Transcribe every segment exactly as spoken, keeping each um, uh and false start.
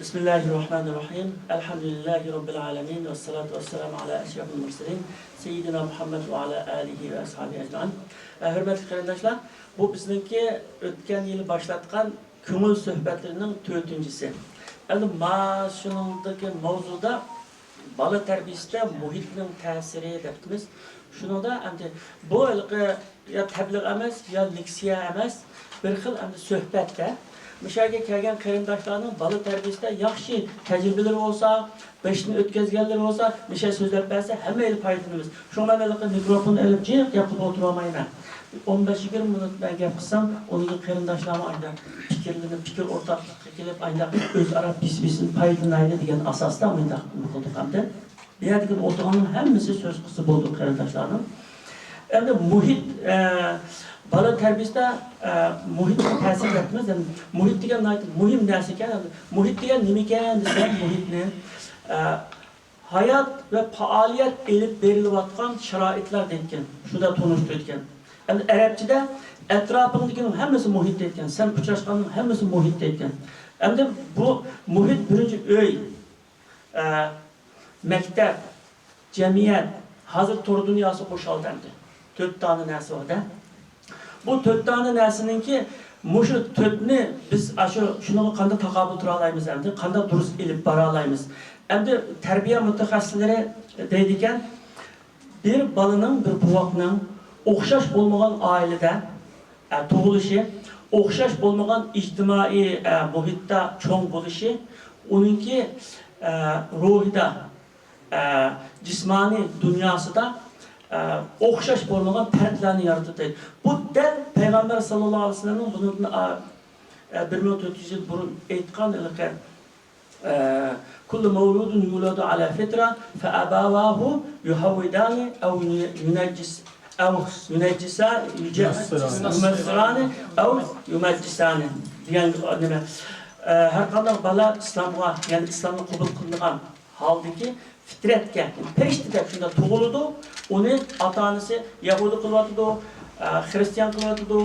بىسمىللاھىررەھمانىررەھىم. ئەلھەمدۇلىللاھى رەببىل ئالەمىن. ۋەسسالاتۇ ۋەسسالامۇ ئەلا ئەشرەفىل مۇرسەلىن. سەييىدىنا مۇھەممەد ۋە ئەلا ئالىھى ۋە ئەسھابىھى ئەجمەئىن. ئە، ھۆرمەتلىك قېرىنداشلار، بۇ بىزنىڭكى ئۆتكەن يىلى باشلاتقان كۆڭۈل سۆھبەتلىرىنىڭ تۆتىنچىسى. ئەمدى ما شۇنىڭدىكى ماۋزۇدا بالا تەربىيىسىدە مۇھىتنىڭ تەسىرى دەپتىمىز. شۇنىڭدا ئەمدى بۇ ھېلىقى يا تەبلىغ ئەمەس، يا لېكسىيە ئەمەس، بىر خىل ئەمدى سۆھبەتتە مۇشۇ يەرگە كەلگەن قېرىنداشلارنىڭ بالا تەربىيىسىدە ياخشى تەجرىبىلىرى بولسا، بېشىدىن ئۆتكۈزگەنلىرى بولسا، مۇشۇ يەردە سۆزلەپ بەرسە، ھەممەيلى پايدىلىنىمىز. شۇڭا مەن ھېلىقى مىكروفون ئېلىپ جىق گەپ قىلىپ ئولتۇرالمايمەن. ئون بەش يىگىرمە مىنۇت مەن گەپ قىلسام، ئۇنىڭ قېرىنداشلارمۇ ئايدا پىكىرلىنىپ، پىكىر ئورتاقلىققا كېلىپ، ئايدا ئۆزئارا بىس-بىسىدىن پايدىلىنايلى دېگەن ئاساستا مۇنداق نېمە قىلدۇق ئەمدى. بۇ يەردىكى ئولتۇرغاننىڭ ھەممىسى سۆز قىلسا بولىدۇ، قېرىنداشلارنىڭ. ئەمدى مۇھىت، ئە، بالا تەربىيىسىدە، ئە، مۇھىتنىڭ تەسىرى دەپمىز. ئەمدى مۇھىت دېگەن ناھايىتى مۇھىم نەرسە ئىكەن. ئەمدى مۇھىت دېگەن نېمىكەن دېسەم، مۇھىتنى، ئە، ھايات ۋە پائالىيەت ئېلىپ بېرىلىۋاتقان شارائىتلار دەيدىكەن. شۇنداق تونۇشتۇرىدىكەن. ئەمدى ئەرەبچىدە ئەتراپىڭدىكىنىڭ ھەممىسى مۇھىت دەيدىكەن. سەن ئۇچراشقاننىڭ ھەممىسى مۇھىت دەيدىكەن. ئەمدى بۇ مۇھىت بىرىنچى ئۆي، ئە، مەكتەپ، جەمئىيەت، ھازىر تور دۇنياسى قوشۇلدى ئەمدى. تۆت دانە نەرسە بار-دە. بۇ تۆت دانە نەرسىنىڭكى مۇشۇ تۆتنى بىز ئاشۇ شۇنىڭغا قانداق تاقابىل تۇرالايمىز ئەمدى؟ قانداق دۇرۇس ئېلىپ بارالايمىز؟ ئەمدى تەربىيە مۇتەخەسسىسلىرى دەيدىكەن، بىر بالىنىڭ، بىر بوۋاقنىڭ ئوخشاش بولمىغان ئائىلىدە، ئە، تۇغۇلۇشى، ئوخشاش بولمىغان ئىجتىمائىي، ئە، مۇھىتتا چوڭ بولۇشى ئۇنىڭكى، ئە، روھىدا، ئە، جىسمانىي دۇنياسىدا، ئە، ئوخشاش بولمىغان پەرقلەرنى يارىتىدۇ. بۇ دەل پەيغەمبەر ساللاللاھۇ ئەلەيھى ۋەسەللەمنىڭ بۇنىڭدىن، ئە، بىر مىڭ تۆت يۈز يىل بۇرۇن ئېيتقان ھېلىقى ئە، كل مولود يولد على فطرة فأبواه يهودانه أو ينجس، أو ينجسا، يج-، ينصرانه أو يمجسانه دېگەن نېمە؟ ئە، ھەر قانداق بالا ئىسلامغا، يەنى ئىسلامنى قوبۇل قىلىدىغان ھالدىكى پىترەتكە، پەرىشتىدەك شۇنداق تۇغۇلىدۇ، ئۇنى ئاتا-ئانىسى يەھۇدىي قىلىۋاتىدۇ، ئە، خىرىستىيان قىلىۋاتىدۇ،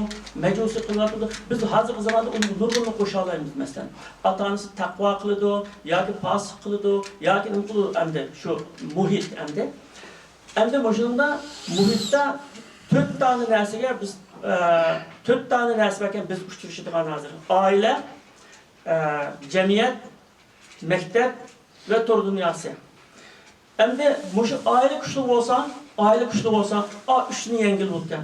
مەجۇسىي قىلىۋاتىدۇ. بىز ھازىرقى زاماندا ئۇنى نۇرغۇننى قوشالايمىز، مەسىلەن. ئاتا-ئانىسى تەقۋا قىلىدۇ، ياكى پاسىق قىلىدۇ، ياكى نېمە قىلىدۇ ئەمدى شۇ مۇھىت ئەمدى. ئەمدى مۇشۇنىڭدا مۇھىتتا تۆت دانە نەرسىگە بىز، ئە، تۆت دانە نەرسە باركەن بىز ئۇچرىشىدىغان ھازىر. ئائىلە، ئە، جەمئىيەت، مەكتەپ ۋە تور دۇنياسى. ئەمدى مۇشۇ ئائىلە كۈچلۈك بولسا، ئائىلە كۈچلۈك بولسا، ئا، ئۈچنى يەڭگىلى بولىدىكەن.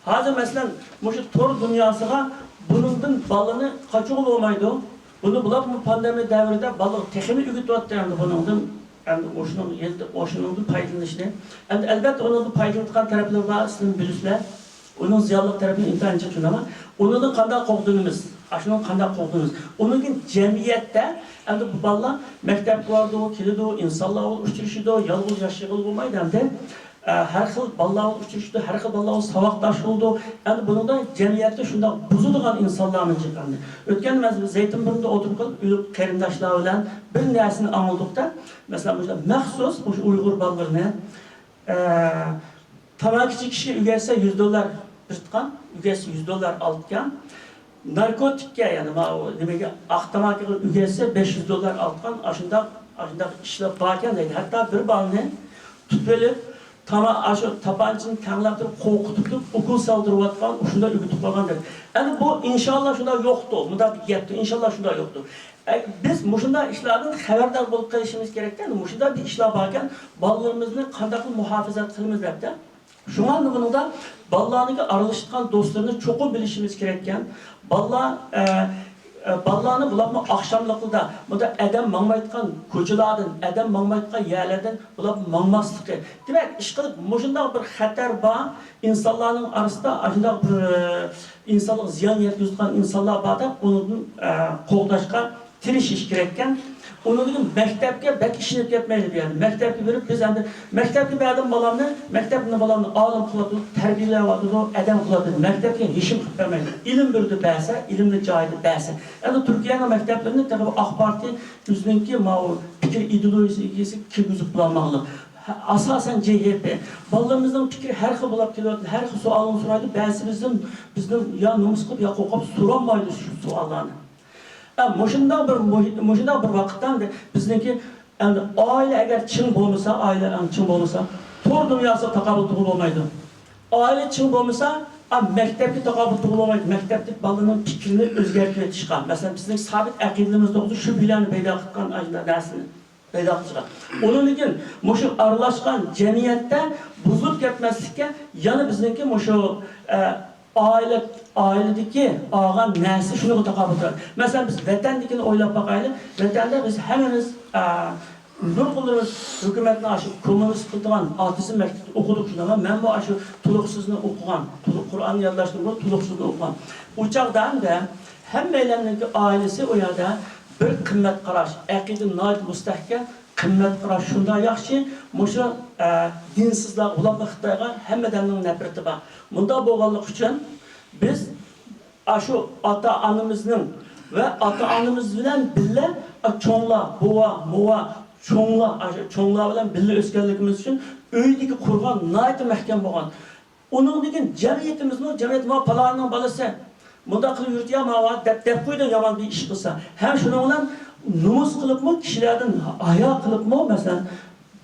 ھازىر مەسىلەن، مۇشۇ تور دۇنياسىغا بۇنىڭدىن بالىنى قاچۇرغىلى بولمايدۇ. بۇنى بۇلار بۇ پاندېمىيە دەۋرىدە بالىلارغا تېخىمۇ ئۆگىتىۋاتىدۇ ئەمدى بۇنىڭدىن، ئەمدى ئوشۇنىڭ يېنىدا، ئوشۇنىڭدىن پايدىلىنىشنى. ئەمدى ئەلبەتتە ئۇنىڭدىن پايدىلىنىدىغان تەرەپلىرى بار، سىلەر بىلىسىلەر. ئۇنىڭ زىيانلىق تەرىپىنى ئىنتايىن جىق چۈشىنەمەن. ئۇنىڭدىن قانداق قوغدىنىمىز؟ ئاشۇنىڭ قانداق قوغدىنىمىز؟ ئۇنىڭدىن جەمئىيەتتە، ئەمدى بۇ بالىلار مەكتەپكە بارىدۇ، كېلىدۇ، ئىنسانلار بىلەن ئۇچرىشىدۇ، يالغۇز ياشىغىلى بولمايدۇ ئەمدى. ئە، ھەر خىل بالىلار بىلەن ئۇچرىشىدۇ، ھەر خىل بالىلار بىلەن ساۋاقداش بولىدۇ. ئەمدى بۇنىڭدا جەمئىيەتتە شۇنداق بۇزىدىغان ئىنسانلارمۇ جىق ئەمدى. ئۆتكەندە مەن زەيتىنبۇرنۇدا ئولتۇرۇپ قېلىپ، قېرىنداشلار بىلەن بىر نەرسىنى ئاڭلىدۇق-دە. مەسىلەن، مۇشۇنداق مەخسۇس مۇشۇ ئۇيغۇر بالىلىرىنى ئە، تاماكا چېكىشكە ئۆگەتسە يۈز دوللار بېرىدىغان، ئۆگەتسە يۈز دوللار ئالىدىكەن. ناركوتىككە، يەنى ماۋۇ نېمىگە، ئاق تاماكىغا ئۆگەتسە بەش يۈز دوللار ئالىدىغان، ئاشۇنداق، ئاشۇنداق ئىشلار باركەن دەيدۇ. ھەتتا بىر بالىنى تۇتۇۋېلىپ، تاما-، ئاشۇ تاپانچىنى تەڭلەپ تۇرۇپ، قورقۇتۇپ تۇرۇپ، ئوكۇل سالدۇرۇۋاتقان، شۇنداق ئۆگىتىپ قويغان دەيدۇ. ئەمدى بۇ ئىنشاللا شۇنداق يوقتۇ، مۇنداق بىر گەپتۇ، ئىنشاللا شۇنداق يوقتۇ. ئە، بىز مۇشۇنداق ئىشلاردىن خەۋەردار بولۇپ قېلىشىمىز كېرەكتە، مۇشۇنداق بىر ئىشلار باركەن، بالىلىرىمىزنى قانداق قىلىپ مۇھاپىزەت قىلىمىز دەپتە. شۇڭا بۇنىڭدا بالىلارنىڭكى ئارىلىشىدىغان دوستلىرىنى چوقۇم بىلىشىمىز كېرەككەن. بالىلار، ئە، ئە، بالىلارنى بۇلارمۇ ئاخشاملىقلىدا بۇنداق ئادەم ماڭمايدىغان كوچىلاردىن، ئادەم ماڭمايدىغان يەرلەردىن بۇلار ماڭماسلىقى. دېمەك، ئىشقىلىپ مۇشۇنداق بىر خەتەر بار، ئىنسانلارنىڭ ئارىسىدا ئاشۇنداق بىر، ئە، ئىنسانلىققا زىيان يەتكۈزىدىغان ئىنسانلار بار دەپ، ئۇنىڭدىن، ئە، قوغداشقا تىرىشىش كېرەككەن. ئۇنىڭدىن كېيىن مەكتەپكە بەك ئىشىنىپ كەتمەيلى بۇ يەردە. مەكتەپكە بېرىپ، بىز ئەمدى مەكتەپكە بەردىم بالامنى، مەكتەپ بالامنى ئالىم قىلىۋاتىدۇ، تەربىيەلەۋاتىدۇ، ئادەم قىلىۋاتىدۇ. مەكتەپكە ھېچنېمە قىلىپ بەرمەيدۇ. ئىلىم بىردە بەرسە، ئىلىمنى جايىدا بەرسە. ئەمدى تۈركىيەنىڭ مەكتەپلىرىنى تېخى ئاق پارتىيە ئۆزىنىڭكى ماۋۇ پىكىر ئىدېئولوگىيىسىگە كىرگۈزۈپ بولالمىغانلىق. ئاساسەن جې ھې پې. بالىلىرىمىزنىڭ پىكرى ھەر خىل بولاپ كېلىۋاتىدۇ. ھەر خىل سوئالنى سورايدۇ. بەزىسى بىزدىن، بىزدىن يا نومۇس قىلىپ، يا قورقۇپ سورالمايدۇ شۇ سوئاللارنى. ئە، مۇشۇنداق بىر مۇھىت، مۇشۇنداق بىر ۋاقىتتا ئەمدى بىزنىڭكى، ئەمدى ئائىلە ئەگەر چىڭ بولمىسا، ئائىلە ئەڭ چىڭ بولمىسا، تور دۇنياسىدا تاقابىل تۇرغىلى بولمايدۇ. ئائىلە چىڭ بولمىسا، ئا، مەكتەپكە تاقابىل تۇرغىلى بولمايدۇ. مەكتەپتىكى بالىنىڭ پىكرىنى ئۆزگەرتىۋېتىشقا، مەسىلەن، بىزنىڭ سابىت ئەقىدىمىز توغرىسىدا شۈبھىلەرنى پەيدا قىلغان ئاشۇنداق نەرسىنى پەيدا قىلىشقا. ئۇنىڭدىن كېيىن مۇشۇ ئارىلاشقان جەمئىيەتتە بۇزۇلۇپ كەتمەسلىككە يەنە بىزنىڭكى مۇشۇ، ئە، ئائىلە، ئائىلىدىكى ئالغان نەرسە شۇنىڭغا تاقابىل تۇرىدۇ. مەسىلەن، بىز ۋەتەندىكىنى ئويلاپ باقايلى. ۋەتەندە بىز ھەممىمىز، ئە، نۇرغۇنلىرىمىز ھۆكۈمەتنىڭ ئاشۇ كوممۇنىست قىلىدىغان ئاتىزم مەكتىپىدە ئوقۇدۇق شۇنداقمۇ؟ مەنمۇ ئاشۇ تولۇقسىزنى ئوقۇغان، تولۇق قۇرئان يادلاشتىن بۇرۇن تولۇقسىزنى ئوقۇغان. ئۇ چاغدا ھەمدە ھەممەيلەننىڭكى ئائىلىسى ئۇ يەردە بىر قىممەت قاراش، ئەقىدە ناھايىتى مۇستەھكەم، قىممەت قاراش شۇنداق ياخشى، مۇشۇ، ئە، دىنسىزلار، غۇلام خىتايغا ھەممە ئادەمنىڭ نەپرىتى بار. مۇنداق بولغانلىقى ئۈچۈن بىز ئاشۇ ئاتا-ئانىمىزنىڭ ۋە ئاتا-ئانىمىز بىلەن بىللە، ئا، چوڭلار، بوۋا، موۋا، چوڭلار، ئاشۇ چوڭلار بىلەن بىللە ئۆسكەنلىكىمىز ئۈچۈن ئۆيدىكى قورغان ناھايىتى مەھكەم بولغان. ئۇنىڭدىن كېيىن جەمئىيىتىمىزمۇ، جەمئىيەت، ماۋۇ پالانىڭ بالىسى مۇنداق قىلىپ يۈرۈپتۇ يا ماۋۇ دەپ، دەپ قويىدۇ يامان بىر ئىش قىلسا. ھەم شۇنىڭ بىلەن نومۇس قىلىپمۇ، كىشىلەردىن ھايا قىلىپمۇ، مەسىلەن،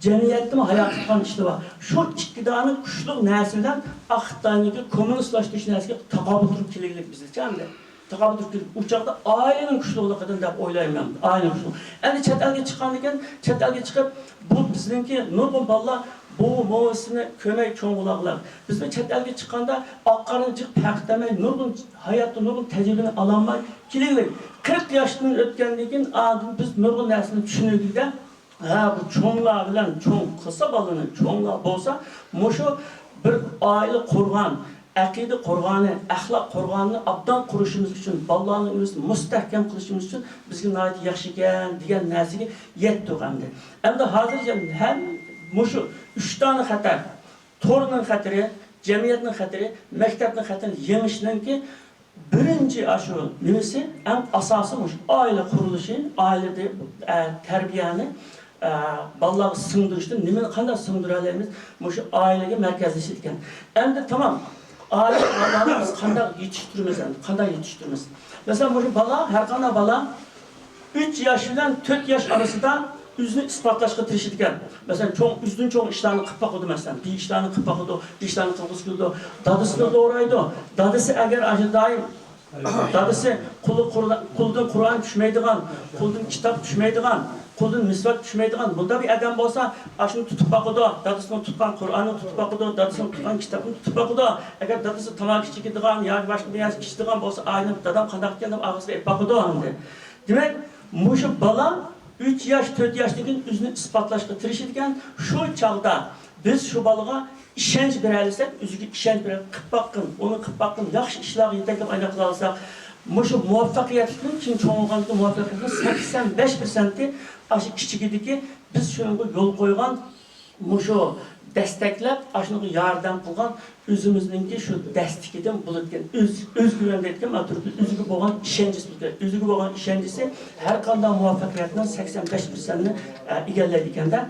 جەمئىيەتتىمۇ ھايا قىلغان ئىشلار بار. شۇ ئىككى دانە كۈچلۈك نەرسە بىلەن ئا، خىتاينىڭكى كوممۇنىستلاشتۇرۇش نەرسىگە تاقابىل تۇرۇپ كېلىگلىك بىزچە ئەمدى. تاقابىل تۇرۇپ كېلىپ، ئۇ چاغدا ئائىلىنىڭ كۈچلۈكلۈكىدىن دەپ ئويلايمەن. ئائىلىنىڭ كۈچلۈك. ئەمدى چەت ئەلگە چىققاندىن كېيىن، چەت ئەلگە چىقىپ، بۇ بىزنىڭكى نۇرغۇن بالىلار بۇ موۋىسىنى كۆرمەي چوڭ بولغانلار. بىزمۇ چەت ئەلگە چىققاندا ئاق قارىنى جىق پەرقلىتەلمەي، نۇرغۇن ھاياتتا نۇرغۇن تەجرىبىنى ئالالماي كېلىگلىك. قىرىق ياشتىن ئۆتكەندىن كېيىن، ئاندىن بىز نۇرغۇن نەرسىنى چۈشىنىۋېتىلدى. ھە، بۇ چوڭلار بىلەن چوڭ قىلسا بالىنى، چوڭلار بولسا، مۇشۇ بىر ئائىلە قۇرغان، ئەقىدە قۇرغانى، ئەخلاق قۇرغانىنى ئابدان قۇرۇشىمىز ئۈچۈن، بالىلارنىڭ ئۆزىنى مۇستەھكەم قىلىشىمىز ئۈچۈن بىزگە ناھايىتى ياخشى ئىكەن دېگەن نەرسىگە يەتتۇق ئەمدى. ئەمدى ھازىر ھەم مۇشۇ ئۈچ دانە خەتەر، تورنىڭ خەتىرى، جەمئىيەتنىڭ خەتىرى، مەكتەپنىڭ خەتىرىنى يېڭىشنىڭكى بىرىنچى ئاشۇ نېمىسى، ئەڭ ئاساسىي مۇشۇ ئائىلە قۇرۇلۇشى، ئائىلىدە، ئە، تەربىيەنى، ئە، بالىلارغا سىڭدۈرۈشتىن نېمىنى قانداق سىڭدۈرەلەيمىز؟ مۇشۇ ئائىلىگە مەركەزلىشىدىكەن. ئەمدى تامام. ئائىلە بالىلارنى بىز قانداق يېتىشتۈرىمىز ئەمدى؟ قانداق يېتىشتۈرىمىز؟ مەسىلەن، مۇشۇ بالا، ھەر قانداق بالا ئۈچ ياش بىلەن تۆت ياش ئارىسىدا ئۆزىنى ئىسپاتلاشقا تىرىشىدىكەن. مەسىلەن، چوڭ، ئۆزىدىن چوڭ ئىشلارنى قىلىپ باقىدۇ، مەسىلەن، بىر ئىشلارنى قىلىپ باقىدۇ، بىر ئىشلارنى قىلغۇسى كېلىدۇ. دادىسىنى دورايدۇ. دادىسى ئەگەر ئاشۇ دائىم، دادىسى قولى قۇر-، قولىدىن قۇرئان چۈشمەيدىغان، قولىدىن كىتاب چۈشمەيدىغان، قولىدىن مىسۋاك چۈشمەيدىغان بۇنداق بىر ئادەم بولسا، ئاشۇنى تۇتۇپ باقىدۇ، دادىسىنىڭ تۇتقان قۇرئانىنى تۇتۇپ باقىدۇ، دادىسىنىڭ تۇتقان كىتابىنى تۇتۇپ باقىدۇ. ئەگەر دادىسى تاماكا چېكىدىغان ياكى باشقا بىر نەرسە ئىچىدىغان بولسا، ئايلىنىپ، دادام قانداق ئىكەن دەپ ئاغزىغا ئېلىپ باقىدۇ ئەمدى. دېمەك، مۇشۇ بالا ئۈچ ياش، تۆت ياشتىن كېيىن ئۆزىنى ئىسپاتلاشقا تىرىشىدىكەن. شۇ چاغدا بىز شۇ بالىغا ئىشەنچ بېرەلىسەك، ئۆزىگە ئىشەنچ بېرىپ، قىلىپ باققىن، ئۇنى قىلىپ باققىن، ياخشى ئىشلارغا يېتەكلەپ ئايلاپ قىلالىساق، مۇشۇ مۇۋەپپەقىيەتلىكنىڭ كېيىن چوڭ بولغاندىكىن مۇۋەپپەقىيەتنىڭ سەكسەن بەش پىرسەنتى ئاشۇ كىچىكىدىكى بىز شۇنىڭغا يول قويغان مۇشۇ دەستەكلەپ، ئاشۇنىڭغا ياردەم قىلغان ئۆزىمىزنىڭكى شۇ دەستىكىدىن بولىدىكەن. ئۆز، ئۆزگە يۆندەيدىكەن، ئاتۇرۇپ ئۆزىگە بولغان ئىشەنچىسى بولىدىكەن. ئۆزىگە بولغان ئىشەنچىسى ھەر قانداق مۇۋەپپەقىيەتنىڭ سەكسەن بەش پىرسەنتىنى، ئە، ئىگىلەيدىكەن-دە.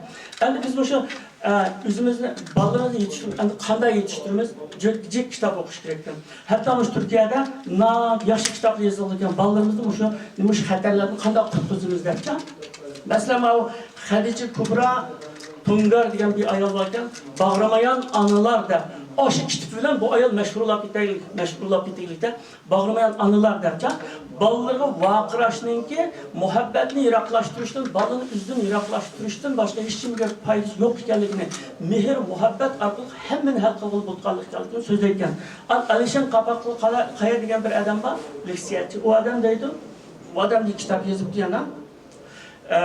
ئەمدى بىز مۇشۇ، ئە، ئۆزىمىزنى، بالىلىرىمىزنى يېتىشتۈرۈپ، ئەمدى قانداق يېتىشتۈرىمىز؟ جىق، جىق كىتاب ئوقۇش كېرەككەن. ھەتتا مۇشۇ تۈركىيەدە ناھايىتى ياخشى كىتابلار يېزىلغانىكەن، بالىلىرىمىزنى مۇشۇ، مۇشۇ خەتەرلەردىن قانداق قۇتقۇزىمىز دەپچە. مەسىلەن، ماۋۇ خەدىچە كۇبرا تۇنگار دېگەن بىر ئايال باركەن، باغرىمايان ئانىلار دەپ. ئاشۇ كىتاب بىلەن بۇ ئايال مەشھۇرلاپ كېتەيلىك، مەشھۇرلاپ كېتەيلىك دەپ، باغرىمايان ئانىلار دەپچە، بالىلىرىغا ۋارقىراشنىڭكى مۇھەببەتنى يىراقلاشتۇرۇشتىن، بالىنى ئۆزىدىن يىراقلاشتۇرۇشتىن باشقا ھېچنېمىگە پايدىسى يوق ئىكەنلىكىنى، مېھىر، مۇھەببەت ئارقىلىق ھەممىنى ھەل قىلغىلى بولىدىغانلىقىنى سۆزلەيدىكەن. ئەلىشىر قاپاقلىقايا دېگەن بىر ئادەم بار، لېكسىيەچى. ئۇ ئادەم دەيدۇ، ئۇ ئادەم بىر كىتاب يېزىپتۇ يەنە. ئە،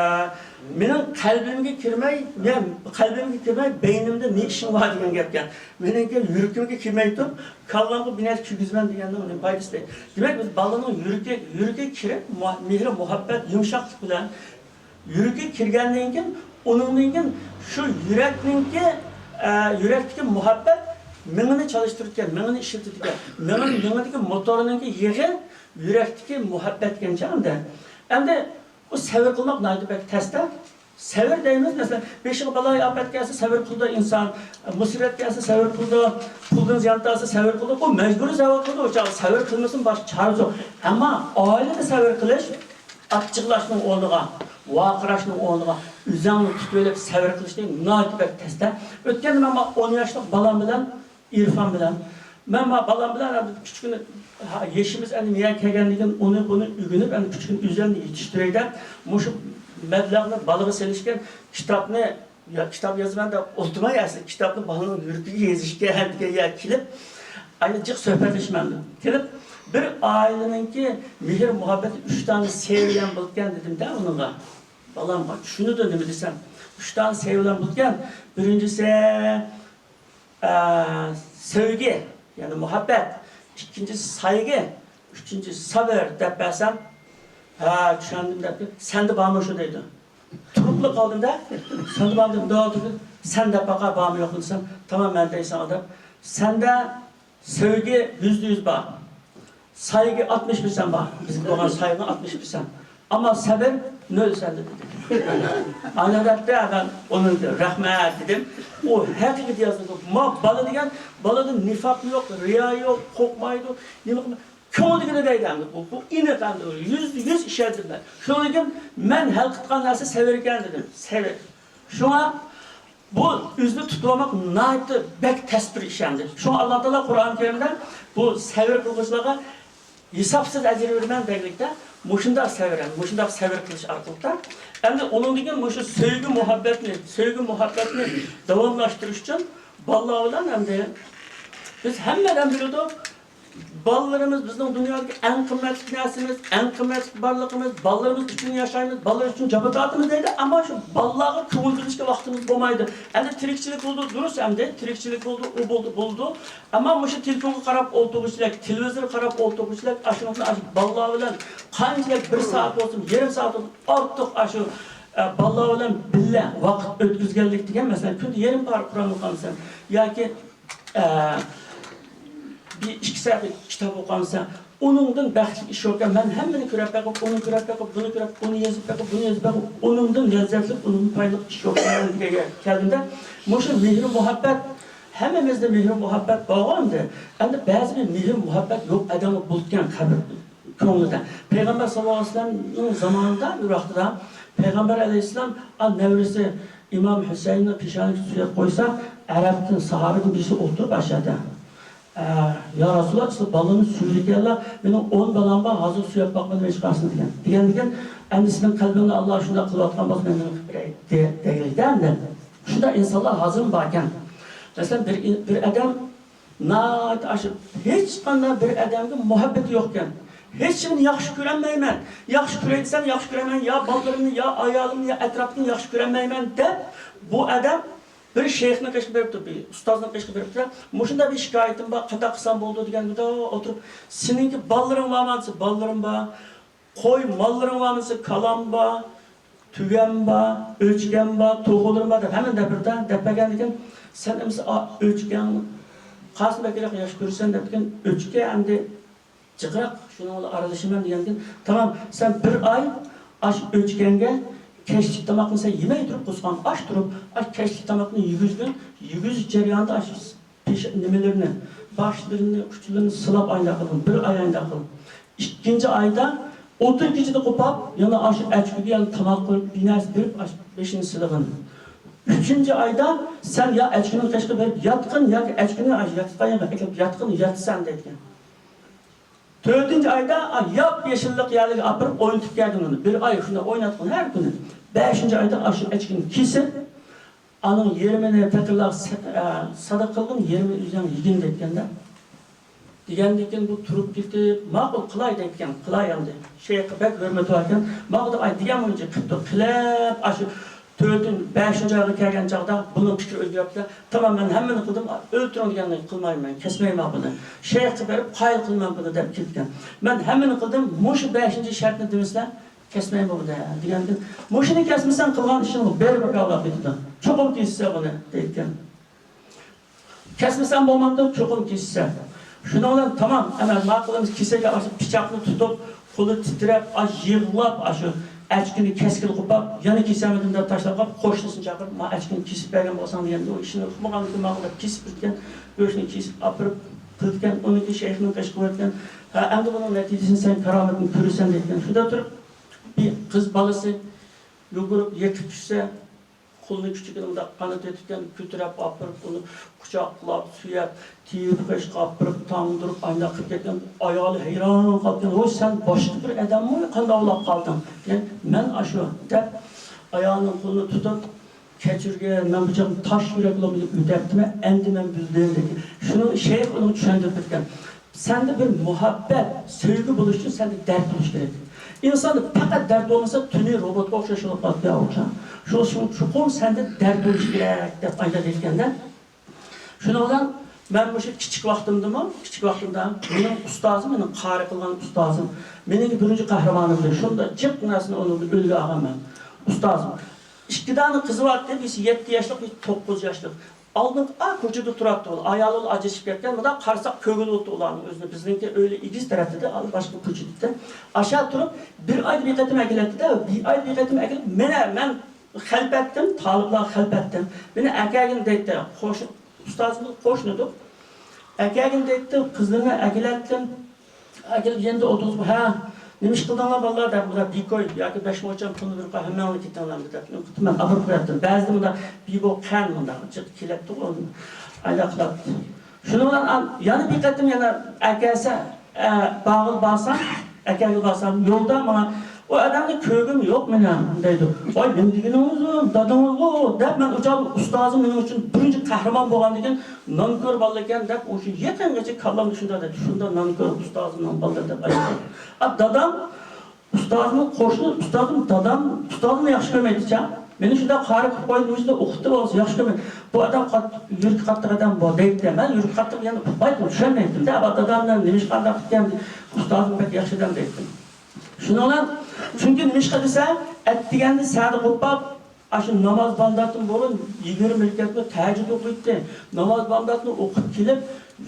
مېنىڭ قەلبىمگە كىرمەي، مەن قەلبىمگە كىرمەي، بەينىمدە نە ئىشىڭ بار دېگەن گەپكەن. مېنىڭكى يۈرىكىمگە كىرمەي تۇرۇپ، كاللامغا بىر نەرسە كىرگۈزىمەن دېگەننىڭ نېمە پايدىسى دەيدۇ. دېمەك، بىز بالىنىڭ يۈرىكى، يۈرىكىگە كىرىپ، مۇ-، مېھرى مۇھەببەت، يۇمشاقلىق بىلەن يۈرىكىگە كىرگەندىن كېيىن، ئۇنىڭدىن كېيىن شۇ يۈرەكنىڭكى، ئە، يۈرەكتىكى مۇھەببەت مېڭىنى چالىشتۇرىدىكەن، مېڭىنى ئىشلىتىدىكەن. مېڭە، مېڭىدىكى موتورنىڭكى يېغى يۈرەكتىكى مۇھەببەتكەنچە ئەمدى. ئەمدى ئۇ سەۋر قىلماق ناھايىتى بەك تەستە. سەۋر دەيمىز، مەسىلەن، بېشىغا بالايىئاپەت كەلسە سەۋر قىلىدۇ ئىنسان، مۇسىبەت كەلسە سەۋر قىلىدۇ، پۇلدىن زىيان تارتسا سەۋر قىلىدۇ. ئۇ مەجبۇرىي سەۋر قىلىدۇ، ئۇ چاغدا سەۋر قىلمىسىمۇ باشقا چارىسى يوق. ئەمما ئائىلىدە سەۋر قىلىش، ئاچچىقلاشنىڭ ئورنىغا، ۋارقىراشنىڭ ئورنىغا ئۆزۈڭنى تۇتۇۋېلىپ سەۋر قىلىشنى ناھايىتى بەك تەستە. ئۆتكەندە مەن مانا ئون ياشلىق بالام بىلەن، ئىرفان بىلەن، مەن مانا بالام بىلەن ئەمدى كىچىككىنە، ھا، يېشىمىز ئەمدى مېيەگە كەلگەندىن كېيىن ئۇنى بۇنى ئۆگىنىپ، ئەمدى كىچىككىنە ئۆزۈمنى يېتىشتۈرەي دەپ، مۇشۇ مەبلەغنى بالىغا سېلىشكەن كىتابنى، يا كىتاب يازىمەن دەپ ئولتۇرماي، ئەسلى كىتابنى بالىنىڭ يۈرىكىگە يېزىش كېرەك دېگەن يەرگە كېلىپ، ئاينى جىق سۆھبەتلىشىمەن. كېلىپ، بىر ئائىلىنىڭكى مېھىر-مۇھەببىتى ئۈچ دانە سەۋىيەم بولىدىكەن دېدىمدە ئۇنىڭغا. بالامغا چۈشىنىدۇ نېمە دېسەم. ئۈچ دانە سەۋىيەم بولىدىكەن. بىرىنچىسى، ئە، سۆيگۈ، يەنى مۇھەببەت. ئىككىنچىسى سايغۇ، ئۈچىنچىسى سەۋر دەپ بەرسەم، ھە، چۈشەندىم دەپ، سەندە بارمۇ شۇ دەيدۇ. تۇرۇپلا قالدىم-دە، سەندە بارمۇ دەپ، مۇنداق تۇردى. سەن دەپ باقا، بارمۇ يوقمۇ دېسەم، تامام مەن دەيسەن ئادەم. سەندە سۆيگۈ يۈزدە يۈز بار. سايغۇ ئاتمىش پىرسەنت بار. بىزگە بولغان سايغۇ ئاتمىش پىرسەنت. ئەمما سەۋر نۆل سەندە دېدى. ئانا دەپتۇ، مەن ئۇنىڭغا رەھمەت دېدىم. ئۇ ھەقىقەت يازدى. ما بالا دېگەن، بالىدا نىفاق يوق، رىيا يوق، قورقمايدۇ. نېمە قىلماي-، كۆڭلىدىكىنى دەيدۇ ئەمدى. بۇ، بۇ ئېنىق ئەمدى. يۈزدە يۈز ئىشەندىم مەن. شۇنىڭدىن كېيىن مەن ھەل قىلىدىغان نەرسە سەۋر ئىكەن دېدىم. سەۋر. شۇڭا بۇ ئۆزىنى تۇتۇۋالماق ناھايىتى بەك تەس بىر ئىش ئەمدى. شۇڭا ئاللا تائالا قۇرئان كەرىمدە بۇ سەۋر قىلغۇچىلارغا ھېسابسىز ئەجىر بېرىمەن دېگەنلىكتە، مۇشۇنداق سەۋر، مۇشۇنداق سەۋر قىلىش ئارقىلىقتا، ئەمدى ئۇنىڭدىن كېيىن مۇشۇ سۆيگۈ مۇھەببەتنى، سۆيگۈ مۇھەببەتنى داۋاملاشتۇرۇش ئۈچۈن بالىلار بىلەن ئەمدى بىز ھەممە ئادەم بىلىدۇ، بالىلىرىمىز بىزنىڭ دۇنيادىكى ئەڭ قىممەتلىك نەرسىمىز، ئەڭ قىممەتلىك بارلىقىمىز، بالىلىرىمىز ئۈچۈن ياشايمىز، بالىلار ئۈچۈن جاپا تارتىمىز دەيدۇ، ئەمما شۇ بالىلارغا كۆڭۈل بۆلۈشكە ۋاقتىمىز بولمايدۇ. ئەمدى تىرىكچىلىك بولىدۇ، دۇرۇس، ئەمدى تىرىكچىلىك بولىدۇ، ئۇ بولىدۇ، بولىدۇ. ئەمما مۇشۇ تېلېفونغا قاراپ ئولتۇرغۇچىلەر، تېلېۋىزورغا قاراپ ئولتۇرغۇچىلەر ئاشۇنىڭ ئۈچۈن ئاشۇ بالىلار بىلەن قانچىلىك بىر سائەت بولسۇن، يېرىم سائەت بولسۇن، ئارتۇق ئاشۇ، ئە، بالىلار بىلەن بىللە ۋاقىت ئۆتكۈزگەنلىك دېگەن، مەسىلەن، كۈندە يېرىم پارە قۇرئان ئوقۇغان دېسەم ياكى ئە، بىر ئىككى سەھىپە كىتاب ئوقۇغان دېسەم، ئۇنىڭدىن بەختلىك ئىش يوقكەن. مەن ھەممىنى كۆرۈپ بېقىپ، ئۇنى كۆرۈپ بېقىپ، بۇنى كۆرۈپ، ئۇنى يېزىپ بېقىپ، بۇنى يېزىپ بېقىپ، ئۇنىڭدىن لەززەتلىك، ئۇنىڭدىن پايدىلىق ئىش يوقكەن دېگەنگە كەلدىمدە، مۇشۇ مېھرى مۇھەببەت، ھەممىمىزدە مېھرى مۇھەببەت بارغۇ ئەمدى. ئەمدى بەزى بىر مېھرى مۇھەببەت يوق ئادەممۇ بولىدىكەن قەبرە كۆڭلىدە. پەيغەمبەر ساللاللاھۇ ئەلەيھى ۋەسەللەمنىڭ زامانىدا، بىر ۋاقتىدا پەيغەمبەر ئەلەيھىسسالام، ئا، نەۋرىسى ئىمام ھۈسەيىننىڭ پېشانىسىغا سۆيەپ قويسا، ئەرەبتىن ساھابىدىن بىرسى ئولتۇرۇپ ئاشۇ يەردە، ئە، يا رەسۇلاللا، سىلەر بالىنى سۆيىدىكەنلا، مېنىڭ ئون بالام بار، ھازىر سۆيەپ باقمىدىم ھېچقايسىنى دېگەن. دېگەندىكىن، ئەمدى سېنىڭ قەلبىڭنى ئاللا شۇنداق قىلىۋاتقان بولسا، مەن نېمە قىلىپ بېرەي دېگىلىكتە ئەمدى. شۇنداق ئىنسانلار ھازىرمۇ باركەن. مەسىلەن، بىر، بىر ئادەم ناھايىتى ئاشۇ ھېچقانداق بىر ئادەمگە مۇھەببىتى يوقكەن. ھېچكىمنى ياخشى كۆرەلمەيمەن. ياخشى كۆرەي دېسەم ياخشى كۆرەلمەيمەن. يا بالىلىرىمنى، يا ئايالىمنى، يا ئەتراپتىكىنى ياخشى كۆرەلمەيمەن دەپ، بۇ ئادەم بىر شەيخنىڭ قېشىغا بېرىپتۇ، بىر ئۇستازنىڭ قېشىغا بېرىپتۇ. مۇشۇنداق بىر شىكايىتىم بار، قانداق قىلسام بولىدۇ دېگەندە، ئولتۇرۇپ، سېنىڭكى بالىلىرىڭ بارمۇ دېسە، بالىلىرىم بار. قوي، ماللىرىڭ بارمۇ دېسە، كالام بار، تۆگەم بار، ئۆچكەم بار، توخۇلىرىم بار دەپ ھەممىنى دەپ بېرىدۇ. دەپ بەرگەندىن كېيىن، سەن ئەمىسە ئا-، ئۆچكەڭ قاسىم بەكرەك ياخشى كۆرىسەن دەپتىكەن، ئۆچكە ئەمدى جىقراق، شۇنىڭ بىلەن ئارىلىشىمەن دېگەندىن كېيىن، تامام، سەن بىر ئاي ئاشۇ ئۆچكەڭگە كەچلىك تاماقنى سەن يېمەي تۇرۇپ، قورسىقىڭنى ئاچ تۇرۇپ، ئاشۇ كەچلىك تاماقنى يېگۈزگىن، يېگۈزۈش جەريانىدا ئاشۇ پېش-، نېمىلىرىنى، باشلىرىنى، ئۇچلىرىنى سىلاپ ئاينداق قىلغىن، بىر ئاي ئاينداق قىل. ئىككىنچى ئايدا ئوتتۇز كېچىدە قوپاپ، يەنە ئاشۇ ئەچكۈگە يەنە تاماق قىلىپ، بىر نەرسە بېرىپ، ئاشۇ بېشىنى سىلىغىن. ئۈچىنچى ئايدا سەن يا ئەچكۈنىڭ قېشىغا بېرىپ ياتقىن، ياكى ئەچكۈنى ئاشۇ ياتقان يەرگە ئەكېلىپ ياتقىن، ياتىسەن دەيدىكەن. تۆتىنچى ئايدا، ئا، ياپيېشىللىق يەرلىككە ئاپىرىپ ئوينىتىپ كەلگىن ئۇنى. بىر ئاي شۇنداق ئويناتقىن ھەر كۈنى. بەشىنچى ئايدا ئاشۇ ئەچكىنى كېسىپ، ئانىڭ يېرىمىنى پەقىرلارغا سە-، ئە، سەدىقە قىلغىن، يېرىمىنى ئۆزۈڭ يېگىن دەيدىكەن-دە. دېگەندىن كېيىن بۇ تۇرۇپ كېتىپ، ماقۇل قىلاي دەيدىكەن، قىلاي ئەمدى. شەيخقە بەك ھۆرمىتى باركەن، ماقۇل دەپ، ئاي، دېگەن بويىچە قىپتۇ، قىلىپ، ئاشۇ تۆتىنچى، بەشىنچى ئايغا كەلگەن چاغدا بۇنىڭ پىكرى ئۆزگەرتتى. تامام، مەن ھەممىنى قىلدىم، ئۆلتۈرۈڭ دېگەننى قىلمايمەن، كەسمەيمەن بۇنى. شەيخقە بېرىپ، قايىل قىلىمەن بۇنى دەپ كېتىپتىكەن. مەن ھەممىنى قىلدىم، مۇشۇ بەشىنچى شەرتنى دېمىسىلەر، كەسمەيمەن بۇنى دېگەندىن، مۇشۇنى كەسمىسەڭ قىلغان ئىشىڭ بىر مۇكاپات كېتىدۇ. چوقۇم كېسىسەن بۇنى دەيدىكەن. كەسمىسەم بولمامدۇ؟ چوقۇم كېسىسەن. شۇنىڭ بىلەن تامام. ئەمەس، ماقۇلىمىز كېسەكگە ئاشۇ پىچاقنى تۇتۇپ، قولى تىترەپ، ئاش يىغلاپ، ئاشۇ ئەچكىنى كەسكىلى قوپاپ، يەنە كېسەلمىدىم دەپ تاشلاپ قويۇپ، قوشنىسىنى چاقىرىپ، ما ئەچكىنى كېسىپ بەرگەن بولساڭ دېگەندە، ئۇ ئىشىنى ئۇقمىغاندىكىن ماقۇل دەپ كېسىپ بېرىدىكەن، گۆشىنى كېسىپ ئاپىرىپ قىلىدىكەن، ئۇنىڭ كېيىن شەيخنىڭ قېشىغا بېرىدىكەن، ھە، ئەمدى بۇنىڭ نەتىجىسىنى سەن كارامىتىنى كۆرىسەن دەيدىكەن. شۇنداق تۇرۇپ، بىر قىز بالىسى يۈگۈرۈپ يىقىپ چۈشسە، قولىنى كۈچىكىنى مۇنداق قانىتىۋېتىپكەن، كۆتۈرۈپ ئاپىرىپ، ئۇنى قۇچاقلاپ، سۆيۈپ، تېرىپ قېشىغا ئاپىرىپ، تاڭدۇرۇپ، ئانداق قىلىپ كەتكەن. ئايالى ھەيران قالىپكەن، ۋوي، سەن باشقا بىر ئادەممۇ، قانداق ئۇخلاپ قالدىڭ؟ دېگەن، مەن ئاشۇ، دەپ، ئايالىنىڭ قولىنى تۇتۇپ، كەچۈرگىن، مەن بۇ چاغدا تاش يۈرەك بىلەن ئۆتەپتىمەن، ئەمدى مەن بىلدىم، دېگەن. شۇنى شەيخ ئۇنىڭغا چۈشەندۈرۈپ بەرگەن. سەندە بىر مۇھەببەت، سۆيگۈ بولۇش ئۈچۈن سەندە دەرد بولۇش كېرەك. ئىنساندا پەقەت دەرد بولمىسا، تۈنى روبوتقا ئوخشاش بولۇپ قالىدۇ يا ئوخشاش. شۇنىڭ ئۈچۈن چوقۇم سەندە دەرد بولۇشى كېرەك، دەپ ئايتا دېيىشكەندە. شۇنىڭ بىلەن مەن مۇشۇ كىچىك ۋاقتىمدىمۇ، كىچىك ۋاقتىمدا مېنىڭ ئۇستازىم، مېنىڭ قارى قىلغان ئۇستازىم، مېنىڭ بىرىنچى قەھرىمانىمدى. شۇنداق جىق نەرسىنى ئۇنىڭدىن ئۈلگە ئالغان مەن. ئۇستازىم. ئىككى دانە قىزى بارتتى، بىرسى يەتتە ياشلىق، بىرسى توققۇز ياشلىق. ئالدىنقى ئا كوچىدا تۇراتتى ئۇلار. ئايالى ئاجرىشىپ كەتكەن، مۇنداق قارىساق كۆگىلى ئولتۇراتتى ئۇلارنىڭ ئۆزىنى. بىزنىڭكى ئۆيلەر ئېگىز تەرەپتىدە، باشقا كوچىدا. ئاشا تۇرۇپ، بىر ئايدا بىر قېتىم ئەكېلەتتى-دە، بىر ئايدا بىر قېتىم ئەكېلىپ، مانا مەن خەلپەتتىم، تالىپلارغا خەلپەتتىم. مېنى ئەكەلگىن دەيتتى، قوشنا، ئۇستازىمىز قوشنىدۇق. ئەكەلگىن دەيتتى، قىزلىرىنى ئەكېلەتتىم. ئەكېلىپ يېنىدا ئولتۇرغۇزۇپ، ھە، نېمە ئىش قىلدىڭلار بالىلار دەپ، مۇنداق بىكوي ياكى بەش موچەن پۇلنى بېرىپ قويۇپ، ھەممەڭلار كېتىڭلار دەپ، مەن ئاپىرىپ قوياتتىم. بەزىدە مۇنداق بىبو قەن مۇنداق جىق كېلەتتىغۇ، ئايلاپ قىلاتتى. شۇنىڭ بىلەن ئان-، يەنە بىر قېتىم يەنە ئەكەلسە، ئە، باغىل بارسام، ئەكەلگە بارسام، يولدا ماڭا، «ئۇ ئادەمنى كۆرگۈم يوق مېنىڭ» دەيدۇ. «ۋاي، نېمە دېگىنىڭىزغۇ، دادىڭىزغۇ» دەپ، مەن ئۇ چاغدا ئۇستازىم مېنىڭ ئۈچۈن بىرىنچى قەھرىمان بولغاندىكىن، نانكۆر بالىكەن دەپ، ئۇ شۇ يېقىنغىچە كاللامدا شۇنداق دەيدۇ، شۇنداق نانكۆر ئۇستازىمنىڭ بالىلىرى دەپ ئايتىدۇ. ئا، دادام ئۇستازىمنىڭ قوشنىسى، ئۇستازىم، دادام ئۇستازىمنى ياخشى كۆرمەيدىچە. مېنى شۇنداق قارى قىلىپ قويدى، مۇشۇنداق ئوقۇتتى بالىسى ياخشى كۆرمەيدۇ. بۇ ئادەم قات-، يۈرىكى قاتتىق ئادەم بۇ دەيتتى. مەن يۈرىكى قاتتىق، يەنە ئۇقمايتتىم، چۈشەنمەيتتىم دە. بۇ دادامنى نېمە ئىش قانداق قىلىپكەن، ئۇستازىم بەك ياخشى ئادەم دەيتتىم. شۇنىڭ بىلەن، چۈنكى نېمە ئىش قىل دېسە، ئەتىگەندە سەھەردە قوپاپ، ئاشۇ ناماز بامداتتىن بۇرۇن يىگىرمە رەكەتمۇ تەھەججۇد ئوقۇيتتى. ناماز بامداتنى ئوقۇپ كېلىپ،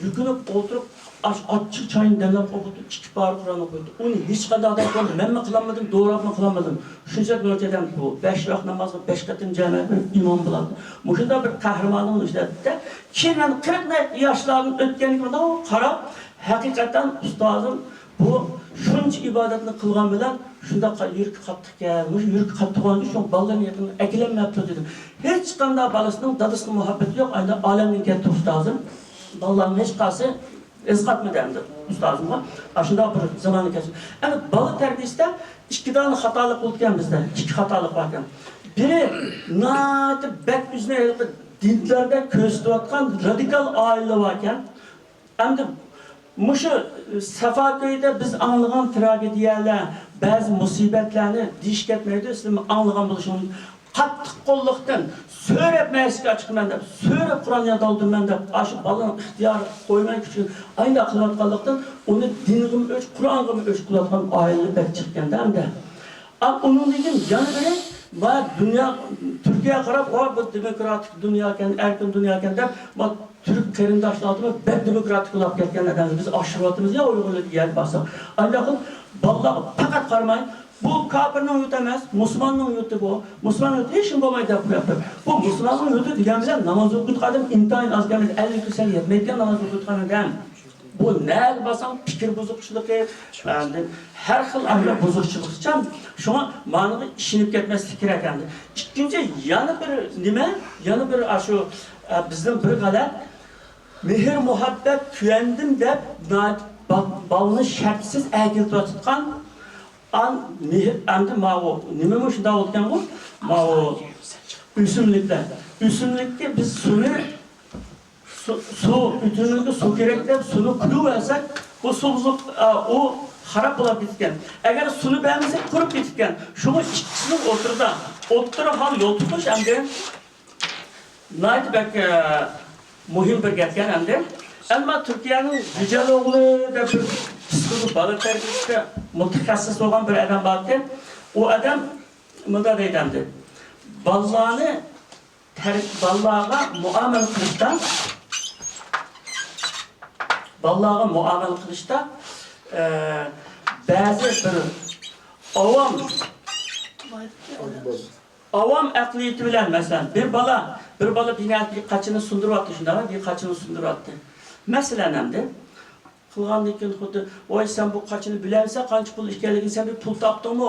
يۈكۈنۈپ ئولتۇرۇپ، ئاش-، ئاچچىق چاينى دەملەپ ئوقۇيتتى، ئىككى پارە قۇرئان ئوقۇيتتى. ئۇنى ھېچقانداق ئادەم قىلالمىدى، مەنمۇ قىلالمىدىم، دوراپمۇ قىلالمىدىم. شۇنچىلىك نۇرچى ئادەم بۇ. بەش ۋاق نامازغا بەش قېتىم جامائەت بىر ئىمام بولاتتى. مۇشۇنداق بىر قەھرىمانىمنى ئىشلەتتى. كېيىن مەن قىرىق ياشلاردىن ئۆتكەندىن كېيىن قاراپ، ھەقىقەتەن ئۇستازىم بۇ شۇنچە ئىبادەتنى قىلغان بىلەن شۇنداق يۈرىكى قاتتىقكەن، مۇشۇ يۈرىكى قاتتىق بولغان ئۈچۈن شۇ بالىلىرىنى يېقىنىغا ئەكېلەلمەپتۇ دېدىم. ھېچقانداق بالىسىنىڭ دادىسىغا مۇھەببىتى يوق، ئايدا ئالەمدىن كەتتى ئۇستازىم. بالىلارنىڭ ھېچقايسى ئەزىز قاتمىدى ئەمدى ئۇستازىمغا. ئاشۇنداق بىر زاماننى كەچتى. ئەمدى بالا تەربىيىسىدە ئىككى دانە خاتالىق بولىدىكەن بىزدە، ئىككى خاتالىق باركەن. بىرى ناھايىتى بەك ئۆزىنى ھېلىقى دىنداردا كۆرسىتىۋاتقان رادىكال ئائىلىلەر باركەن. ئەمدى مۇشۇ سافاكۆيدە بىز ئاڭلىغان تراگېدىيەلەر، بەزى مۇسىبەتلەرنى دېيىش كەتمەيدۇ، سىزمۇ ئاڭلىغان بولۇشىڭىز. قاتتىق قوللۇقتىن سۆرەپ مەسچىتكە چىقىمەن دەپ، سۆرەپ قۇرئان يادلاۋاتىمەن دەپ، ئاشۇ بالىنىڭ ئىختىيارى قويماي كۈچىگە ئاينداق قىلىۋاتقانلىقتىن، ئۇنى دىنغىمۇ ئۆچ، قۇرئانغىمۇ ئۆچ قىلىۋاتقان ئائىلىلەر بەك چىققاندا ئەمدى. ئا، ئۇنىڭدىن كېيىن يەنە بىرى، ما دۇنيا، تۈركىيەگە قاراپ، ۋا، بۇ دېموكراتىك دۇنياكەن، ئەركىن دۇنياكەن دەپ، ما تۈرك قېرىنداشلاردىمۇ بەك دېموكراتىك بولاپ كەتكەن ئادەم. بىز ئاشۇرۇۋاتىمىز يا ئۇيغۇرلارنى يەرگە بارساق. ئانداق قىلىپ بالىلارغا پەقەت قارىماي، بۇ كاپىرنىڭ يۇرتى ئەمەس، مۇسۇلماننىڭ يۇرتى بۇ. مۇسۇلماننىڭ يۇرتى ھېچكىم بولمايدۇ دەپ قويۇپتۇ. بۇ مۇسۇلماننىڭ يۇرتى دېگەن بىلەن ناماز ئوقۇيدىغان ئادەم ئىنتايىن ئاز ئىكەن، ئەللىك پىرسەنت يەتمەيدىكەن ناماز ئوقۇيدىغان ئادەم. بۇ نەگە بارساڭ پىكىر بۇزۇقچىلىقى، ئاندىن ھەر خىل ئانداق بۇزۇقچىلىقچان. شۇڭا مانىغا ئىشىنىپ كەتمەسلىك كېرەك ئەمدى. ئىككىنچى، يەنە بىر نېمە، يەنە بىر ئاشۇ، ئە، بىزنىڭ بىر غەلەت، مېھىر-مۇھەببەت كۆيەندىم دەپ، ناھايىتى با-، بالىنى شەرتسىز ئەكېلىپ تۇرۇۋاتقان، ئان-، مېھىر، ئەمدى ماۋۇ نېمە مۇشۇنداق بولىدىكەن بۇ؟ ماۋۇ ئۆسۈملۈكلەر. ئۆسۈملۈككە بىز سۇنى، سۇ، سۇ، ئۆسۈملۈككە سۇ كېرەك دەپ سۇنى قۇيۇۋەرسەك، بۇ سۇ بۇزۇپ، ئا، ئۇ خاراب بولاپ كېتىدىكەن. ئەگەر سۇنى بەرمىسەك، قۇرۇپ كېتىدىكەن. شۇڭا ئىككىسىنىڭ ئوتتۇرىدا، ئوتتۇرا ھال يول تۇتۇش ئەمدى ناھايىتى بەك، ئە، مۇھىم بىر گەپكەن ئەمدى. ئەمما تۈركىيەنىڭ گۈزەل ئوغلى دەپ بىر پسىخولوگ بالا تەربىيەسىگە مۇتەخەسسىس بولغان بىر ئادەم بارتى. ئۇ ئادەم مۇنداق دەيدۇ ئەمدى. بالىلارنى تەر-، بالىلارغا مۇئامىلە قىلىشتا، بالىلارغا مۇئامىلە قىلىشتا، ئە، بەزى بىر ئاۋام ئاۋام ئەقلىيىتى بىلەن، مەسىلەن، بىر بالا، بىر بالا بىر نەرسە، بىر قاچىنى سۇندۇرۇۋاتتى، شۇنداقمۇ؟ بىر قاچىنى سۇندۇرۇۋاتتى. مەسىلەن، ئەمدى قىلغاندىن كېيىن خۇددى، «ۋاي، سەن بۇ قاچىنى بىلەمسەن، قانچە پۇل ئىكەنلىكىنى، سەن بىر پۇل تاپتىڭمۇ؟»